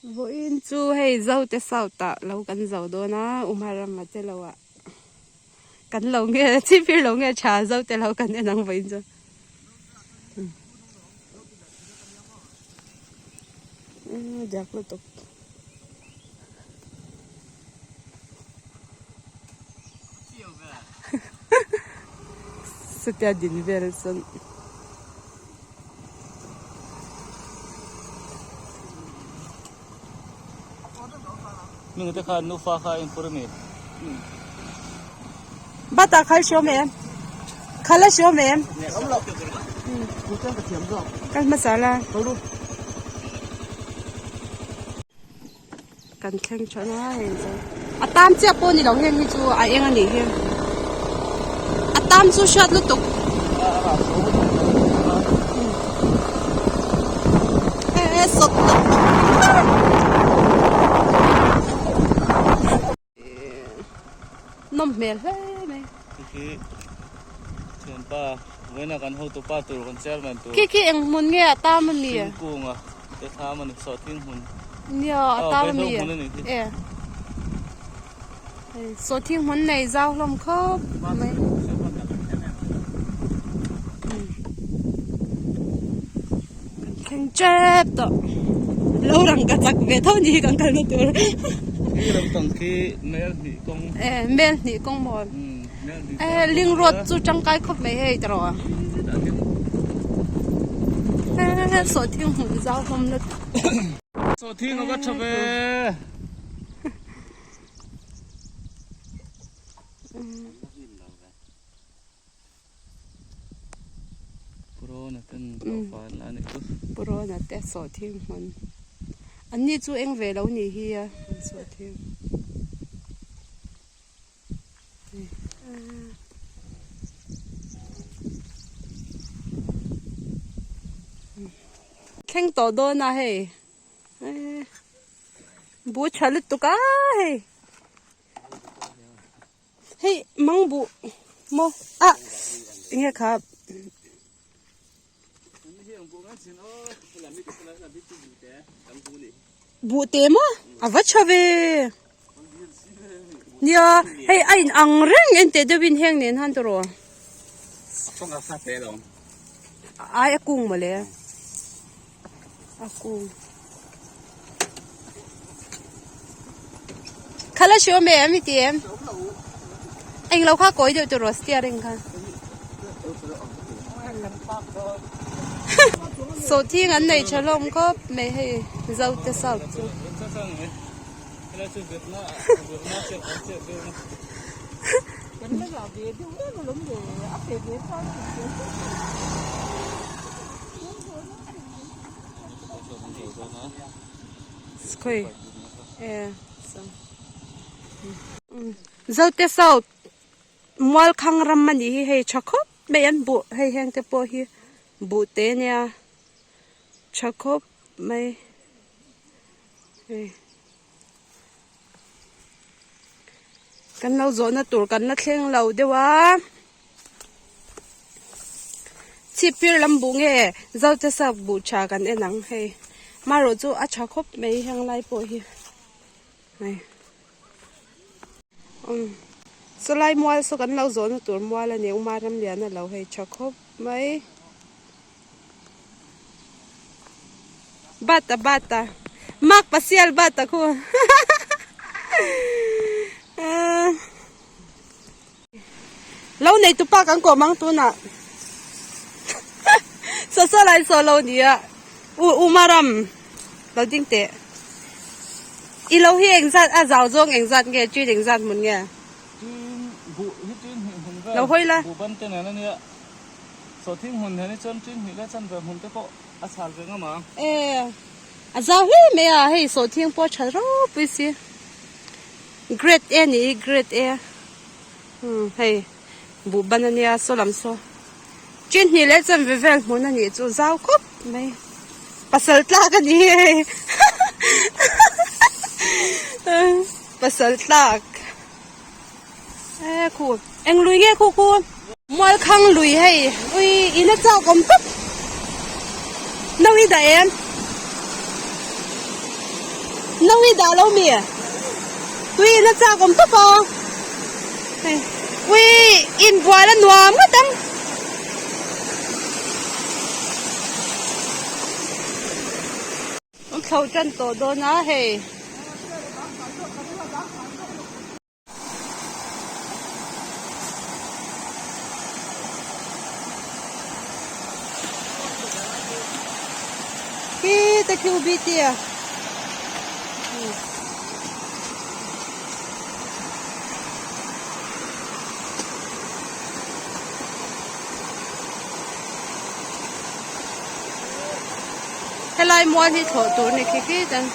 Vawiin chu hei Zote South ah lo kan zo dawn a, Umarama te lo ah kan lo nge chhipphir lo nge tha Zote lo kan en ang vawiin chu. Diak lutuk. Satia din vel chuan. Ming te khan nufa kha in phur ami. Bata khal hriam em? Khal a hriam em? Kal hmasa la. Kan thleng tha na hei chu a tam chiah pawh ni lo heng hi chu a eng a nih hi a tam chu hriat lutuk e e sawt nawm hmel hle mai. Thianpa vawiina kan hotupa tur kan chairman tur. Khi khi eng hmun nge a tam a mi? Thingkunga te thlam a ni sawhthing hmun. Nia a tam a mi? E sawhthing hmun nei zau hlawm khawp mai. Kan thleng tep tawh. Lo rang ka chak ve tho ni kan kalna tur. Khi lampang khi mel hnih kawng. E mel hnih kawng maw. E ling road chu tangkai khawp mai hei tawh rawh. E sawhthing hmun zau hlawm na. Sawhthing a va tha ve. Purona ten hlawhfa an la a nih chu. Purona te sawhthing hmun. An ni chu eng ve lo ni hi a an sawhthing. Thleng tawh dawn a hei. Bu tha lutuk a hei. Hei mang buh maw ah enge kha buh te maw a va tha ve nia hei a in ang reng en teh deuhin heng nen han tawh rawh ai a kung mawle a kung Khala hriau mai em i ti em? Englo kha kawi deuh tur aw steering kha. Sawhthing an nei tha hlawm khawp mai hei Zote South chu. Khawi e Zote South Mualkhang ram a nih hi hei tha khawp mai an buh hei heng te pawh hi buh te ania tha khawp mai hei kan lo zawhna tur kan la thleng lo deuh a. Chhipphir lam buh nge Zote South buh tha kan en ang hei marawh chu a tha khawp mai heng lai pawh hi hei umm sawlai mual saw kan lo zawhna tur mual a ni Uma Ramliana lo hei tha khawp mai bata bata mak pasial bata khu ahh. Lo nei tu pa kan kawm ang tunah saw saw lai saw lo nia u umaram lo ding teh i lo hi engzat a zau zawng engzat nge chin engzat hmun nge Chin buh hi chin hnih hmun vel lo hawi la buh ban te nen ania sawhthing hmun nen hi chuan chin hnih leh chanve hmun te pawh a chhal ve ngam ang. E a zau hle mai a hei sawhthing pawh a tha ropui si. Grade A nih hi grade A umm hei buh ban ania saw lam saw chin hnih leh chuan ve vel hmun anih chu zau khawp mai pasal tlak a ni hei pasal tlak e khu eng lui nge khu khu mualkhang lui hei ui in a chak awm tawp no i dah em. No i dah lo mi? Tui in a chak awm tawp a. Hei ui inbual a nuam ngawt ang. An thlo tan tawh dawn a hei. Khi te khi UBT a. Helai mual hi thlawh tur a ni khi khi chuan.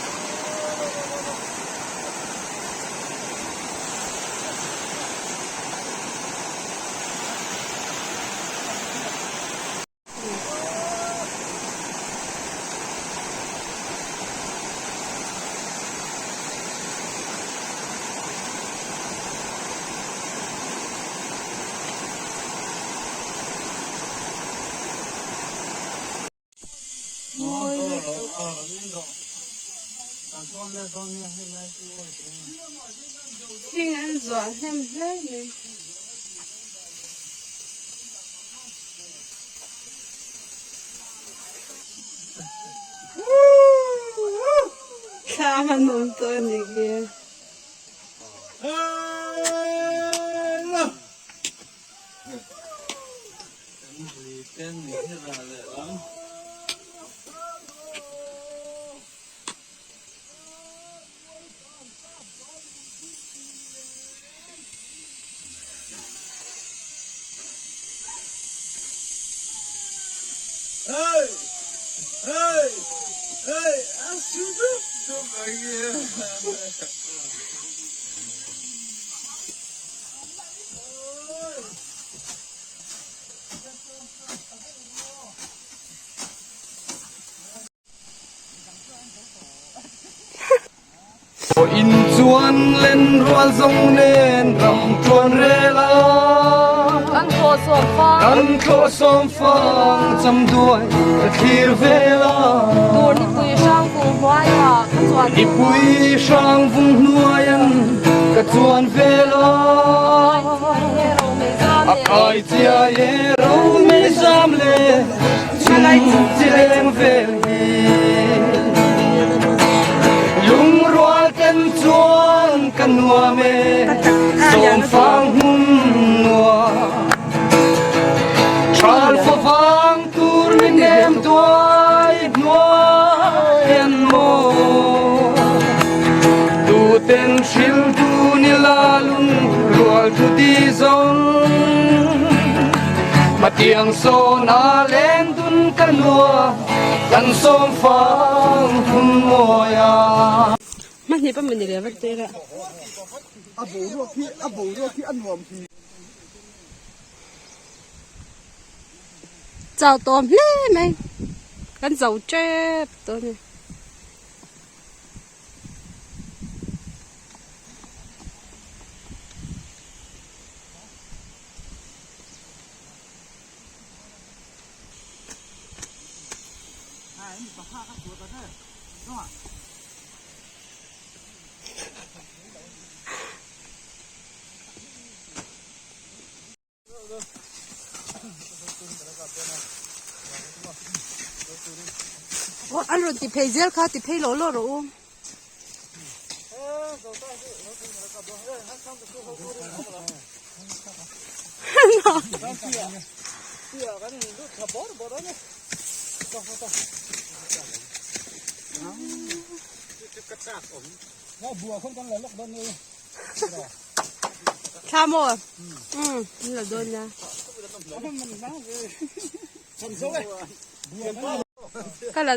Thing an zuah hnem hle mai. Thlam an awm tawh a ni khi. In chuan len rual zawng nen ram tuan rel a Kan thlawh sawm fang Kan thlawh sawm fang cham duai ka thlir vel a Tur nipui hrang vung hnuaiah ka chuan Nipui hrang vung hnuaian ka chuan vel a A kai chiai e ro mei zam le chhung chi leng vel hi Lungrual ten chuan ka nuam e sawmfang hmun nuam Thal favang tur min nem tuai hnuai an maw Tu ten hril tu ni la lung rual thu ti zawng Mà tiang sawn a leng dun ka nua kan sawm fang hun mawi a. Hmahni pawh mani leh vek te ila. A boruak hi a boruak hi a nuam hi. Chau tawm hle mai kan zo tep tawh a ni. Aw an rawn ti phei zel kha ti phei lawh lawh rawh u. Thla maw? Umm an la dawn nia. Ka la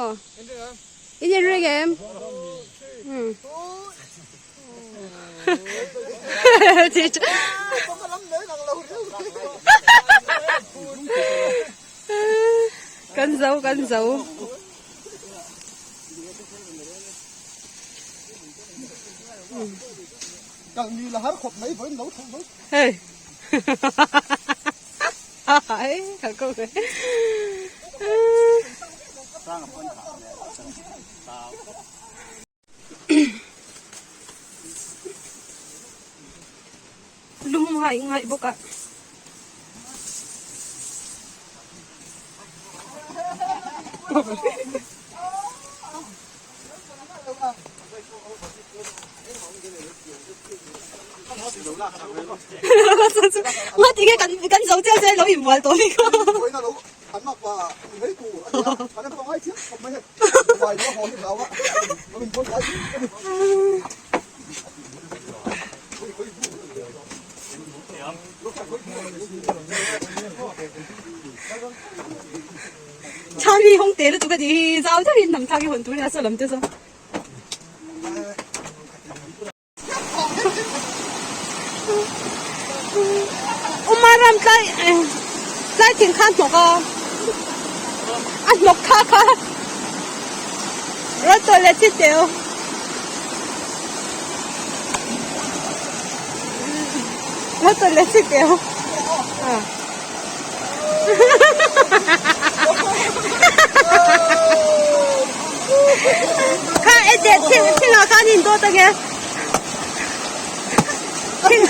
aw in in ring em? Umm. Kan zo kan zo. Hei. Ai, ka ko ve. ngaih ngaih bawk a. Ngatinge kan kan zo chiah chiah lo inbual tawh bik a. Chhan hi hawng te lutuk a nih hi zau deuhin hnam thlak hi hawn tur a nia saw lam te saw. Uma ram tlai tlai thing kha a hnawk a a hnawk kha kha rawn tawlh leh chi teu. Rawn tawlh leh chi teu. Kha e teh thing thing ah khan in dawt ange thing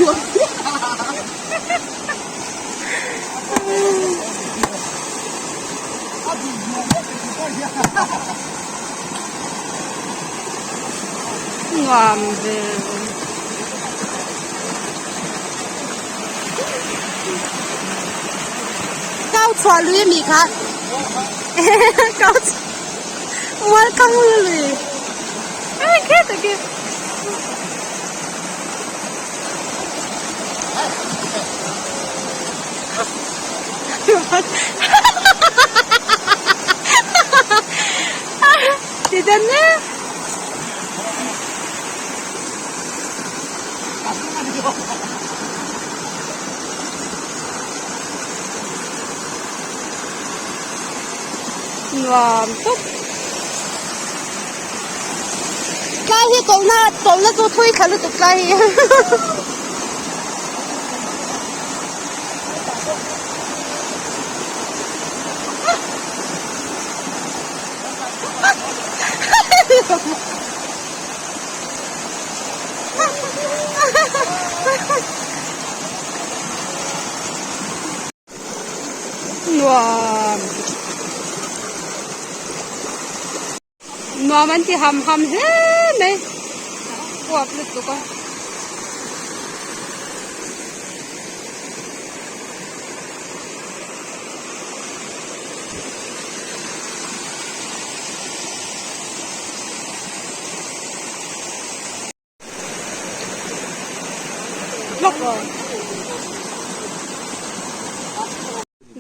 Nuam ve. Kau chhuah lui a mi kha kau mual kang lui e khe tak e. Ti den e. Nuam tawp. Tlai hi tawlhna tawlhna chu thui thla lutuk tlai hi. Nuam nuam an ti ham ham hle mai uap lutuk a.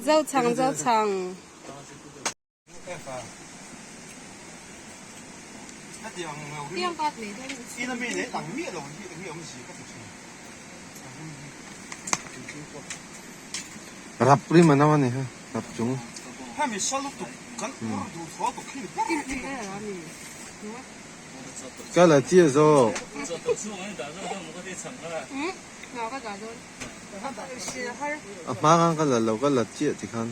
Zo chhang zo chhang. Rap rim a no a ni ha rap chung. Ka la chiah zawk. A hma khan ka la lo ka la chiah ti khan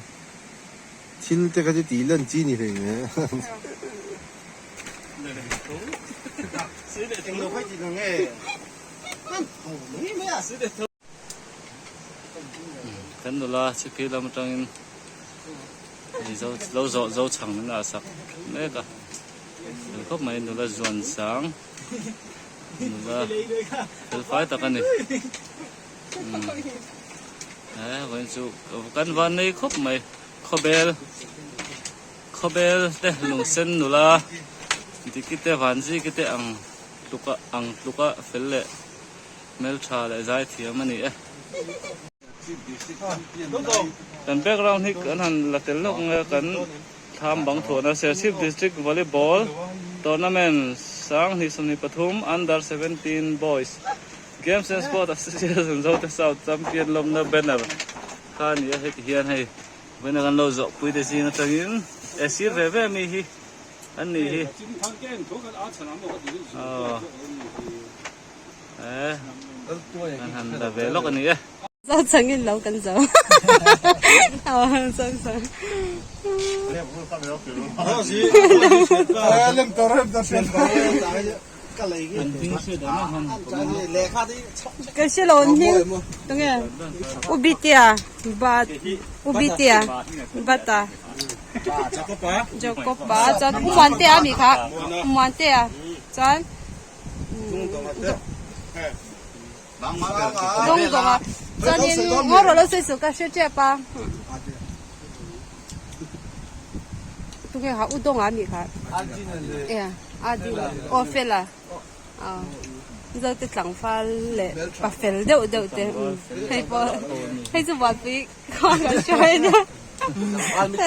thil te kha chu tih lan chi ni hlei nge. Kan nula chhiphir lam atangin lo zawh zo chhang min ah sak mek a fel khawp mai nula zuan sang nula fel fai tak a ni he vawiin chu kan van nei khawp mai khawbel khawbel te lungsen nula diki te vanziki te ang tluka ang tluka fel leh hmeltha leh zaithiam a ni e. Kan background hi kan han la tel lawk nge kan thlam bang thuahna Serchhip District Volleyball Tournament 2023 Under 17 Boys Games and Sport Association Zote South Champion lawmna banner kha a ni a heti hian hei vawiin kan lo zawh pui te zing atangin e sir ve ve mi hi an ni hi aw e kan han la ve lawk a ni e. Zo changin lo kan zo. Aw zo chang. Ka hre lo an hming tunge U Bitea Bat U Bitea Bata Jacob-a chuan U Muantea a mi kha U Muantea chuan Dawng dawng a chuanin ngaw rawh lo sawi suh ka hre tep a tunge kha U Dawnga a mi kha aw Fela. Mizo te tlangval leh pa fel deuh deuh te hei pawh hei chu buaipui kha kan hruai ania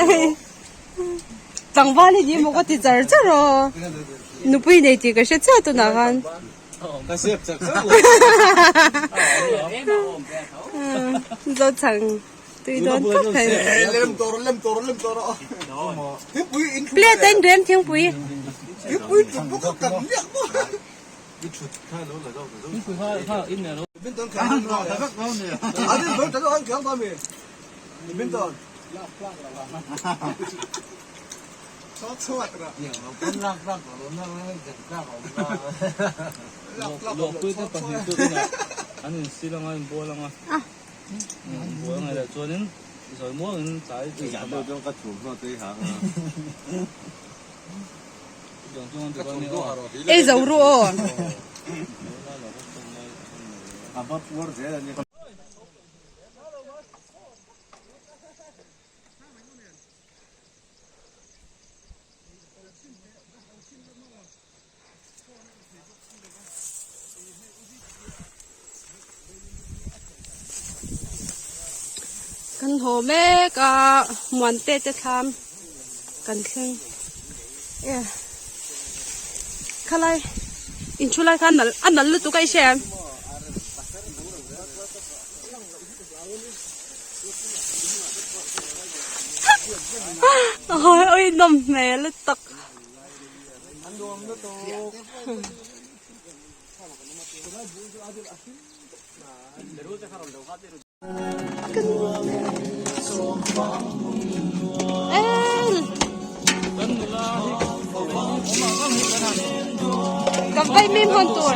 hei tlangval hi ni maw ka ti char char aw nupui nei tih ka hre chiah tunah khan Mizo chhang tui dawn tak hei plate a inrem thingpui. Ei zo ru aw. Kan haw mek a Muante te thlam kan thleng e khalai in thu lai khan a nal lutuk a i hria em. Oi nawm hmel lutuk. Kan vai mim hon tur.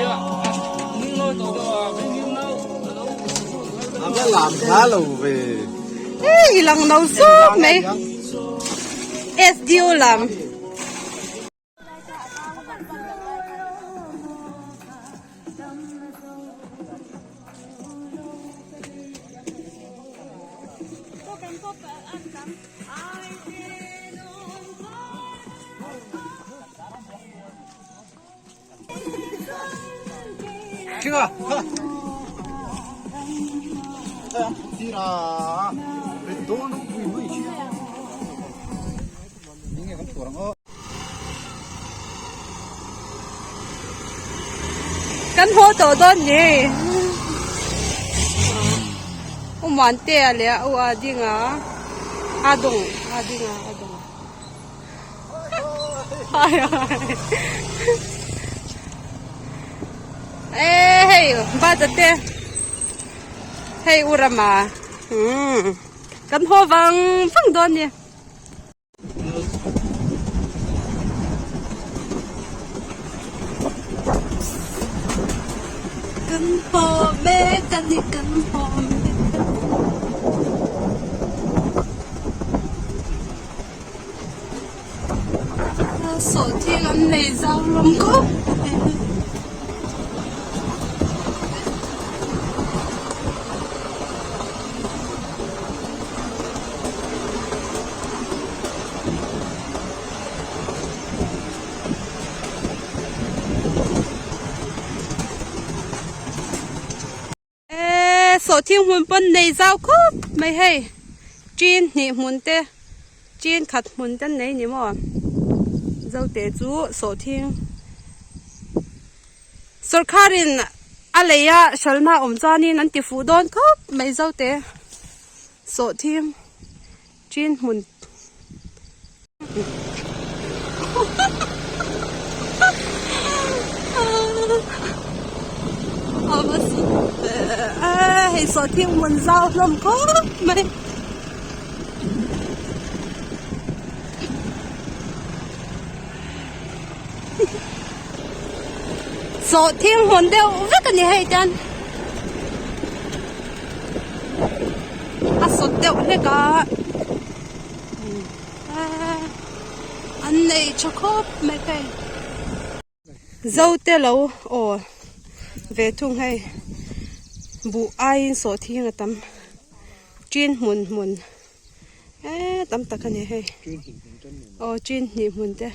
Ei lang no sup mai. SDO lam. Kan haw tawh dawn ni. U Muantea leh a u a ding a, a dawng a ding a a dawng a. E hei bata te hei u Rama umm kan haw vang vang dawn ni. Kan haw mek a ni kan haw mek a sawhthing an nei zau hlawm khawp mai. Eee sawhthing hmun pawn nei zau khawp mai hei chin hnih hmun te chin khat hmun te an nei ni maw zote chu sawhthing sawrkharin a lei a hralhna awm chuanin an ti fuh dawn khawp mai zote. Sawhthing chin hmun hei sawhthing hmun zau hlawm khawp mai. Sawhthing hmun deuh vek a ni hei tian a sawt deuh hlek a an nei tha khawp mai phei Zote lo aw ve thung hei buh aiin sawhthing a tam chin hmun hmun eee tam tak a ni hei aw chin hnih hmun te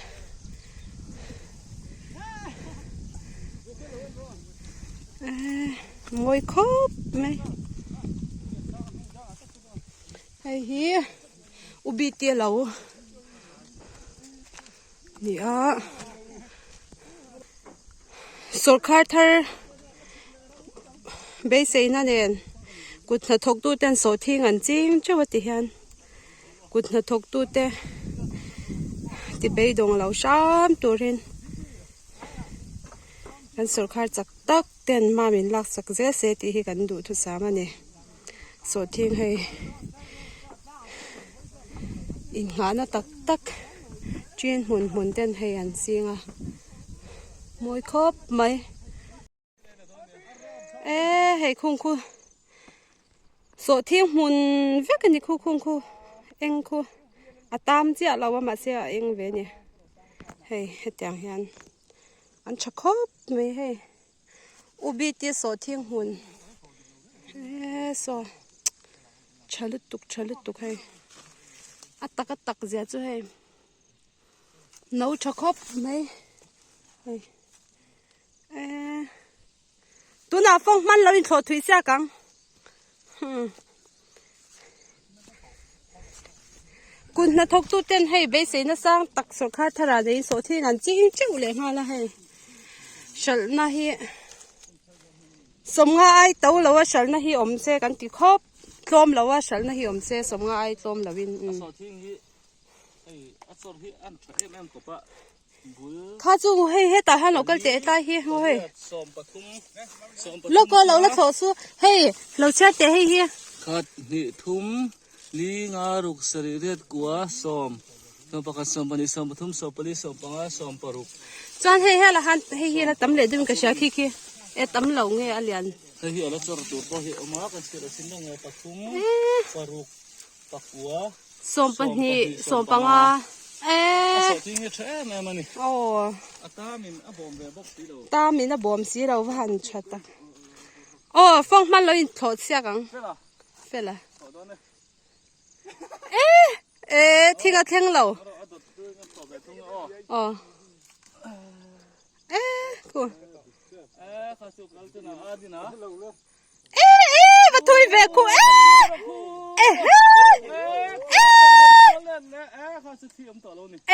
eee mawi khawp mai hei hi u bite lo ni a sawrkhar thar beiseina nen kut hnathawk tu ten sawhthing an ching teuh a ti hian kut hnathawk tu te ti beidawng lo hram turin kan sawrkhar chak tak ten hma min lak chak zel se tih hi kan duhthusam a ni. Sawhthing hei innghahna tak tak chin hmun hmun ten hei an ching a mawi khawp mai eee hei khung khu sawhthing hmun vek a ni khu khung khu eng khu a tam chiah lo a mahse a eng ve a ni hei hetiang hian an tha khawp mai hei. Ubi te sawhthing hmun eee saw tha lutuk tha lutuk hei a tak a tak zia chu hei no tha khawp mai hei eee tunah fawng hman lo in thlawh thui siak ang hmm. Kut hnathawk tu ten hei beisei nasang tak sawrkhar thar ah neiin sawhthing an ching teuh leh nghal a hei hralhna hi sawmnga ai to lo a hralhna hi awm se kan ti khawp tlawm lo a hralhna hi awm se sawmnga ai tlawm lo in Kha chu hei hetah hian lo kal teh tlai hi haw hei lawk aw lo la thlawh chu hei lo chhiar teh hei hi. Khat hnih thum li nga ruk sarih riat kua sawm 1 20 23 24 25 16. Chuan hei hela han hei hi la tam leh deuhin ka hria khi khi e tam lo nge a lian. Hei hi a la chawr tur pawh hi a awm a kan chhiar a sin reng e pathum paruk pakua. 12 15 eee. A sawhthing hi tha em em a ni. Aw. A tamin a bawm ve bawk si lo. Tamin a bawm si lo va han tha tak. Aw fawng hman lo in thlawh chhiak ang. Fela. Fela. Thlawh dawn e. Ee ee thing a thleng lo. A dawt tu in a thlawh ve thung a aw. Aw. Ee khu. Ee kha chu kal chu na a din a. Ee ee va thui ve khu ee ehe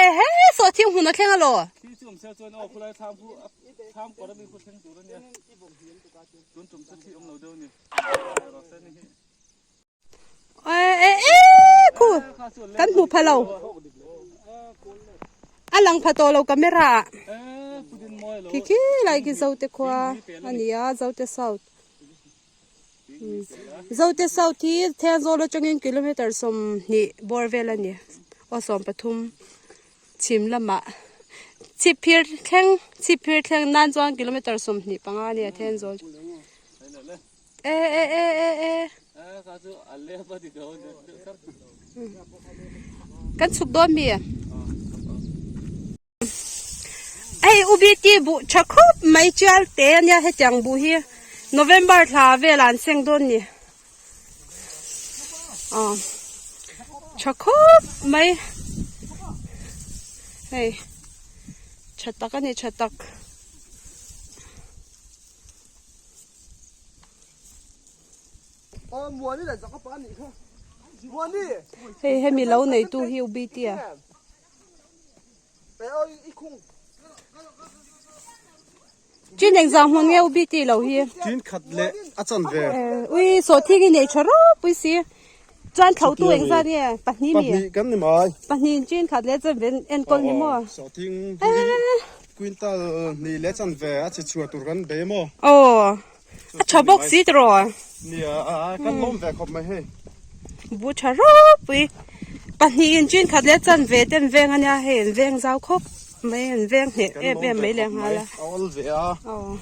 ehe saw thing hmun a thleng alaw ee ee khu kan hmuh pha lo a lang pha tawh lo camera ah khi khi lai khi zote khua a ni a zote south zote south hi Thenzawl atangin kilometer 20 bawr vel a ni aw 13 chhim lamah chhipphir thleng chhipphir thleng nan chuan kilometer 25 a ni a Thenzawl chu. E e e e e. Kan chhuk dawn mi. Hei UBT buh tha khawp mai chial te ania hetiang buh hi November thla velah an seng dawn ni. Aw tha khawp mai. Hei tha tak a ni tha tak. Hei hemi lo neitu hi u BT a. Chin engzang hmun nge u BT lo hi? Chin khat leh a chan ve. Ui sawhthing hi nei tha ropui si. Chuan thlo tu engzat nge? Pahnih mi? Pahnih kan ni mai. Pahnih chin khat leh chan ve enkawl ni maw? Sawhthing hi quintal hnih leh chan ve a che chhuah tur kan bei maw? Aw, a tha bawk si tiraw? Nia, kan lawm ve khawp mai hei. Bu tha ropui. Pahnih in chin khat leh chan ve ten veng ania hei an veng zau khawp. Mai an veng hneh em em mai leh nghal a. A awl ve a. Aw.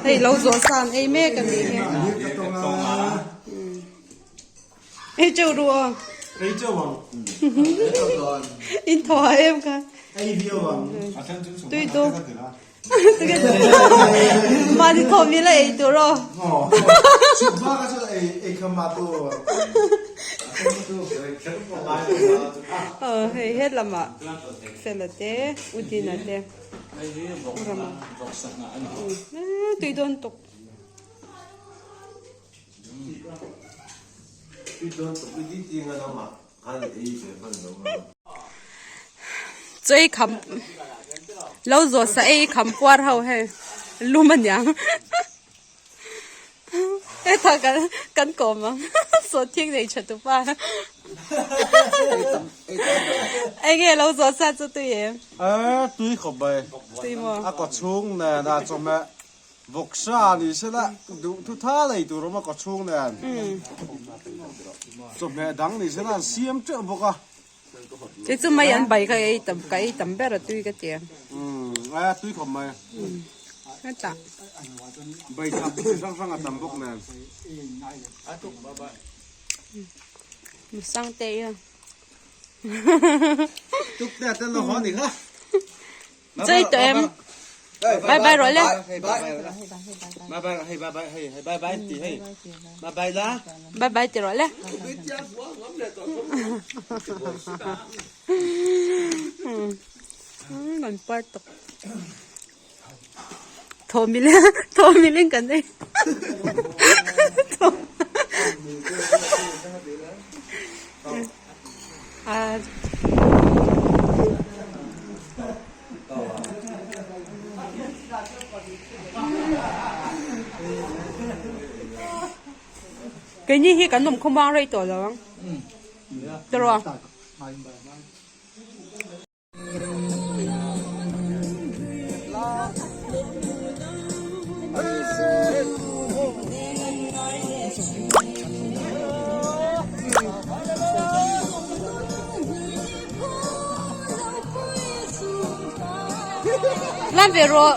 Hei lo zawh san ei mek a nih hi. Ei cheu ru aw. Ei cheu ang. In thaw a em kha. Ei viau ang. Tui tu. Mahni thaw mi la ei tur aw. Chhuk ka chu ei ei kham ma tu. Aw hei he lamah Fela te Udina te. Rama. Tui dawn tuk. Chaw ei kham lo zawh sa ei kham puar ho hei lum aniang hetah kan kan kawm ang sawhthing nei tha tupa enge lo zawh sa chu tui em tui khawp mai tui maw a kaw chhung nen a chawhmeh Vawksa ni sela duh thu tha lei tur awm a kaw chhung nen chawhmeh dang ni sela an siam teuh bawk a. Kei chu mai an bai kha ei tam ka ei tam ber a tui ka ti. Umm a tui khawp mai. Hetah. Bai chak chi hrang hrang a tam bawk nen. Musang te i. Tuk te a tel lo haw ni kha. Chei tawh em? Bye bye rawh le. Bye bye hei bye bye hei hei bye bye ti hei bye bye la. Bye bye ti rawh le. Kan par tuk. Thaw mil thaw milin kan ei. Keini hi kan awm khawmuang rei tawh lo ang tiraw. Lan ve rawh.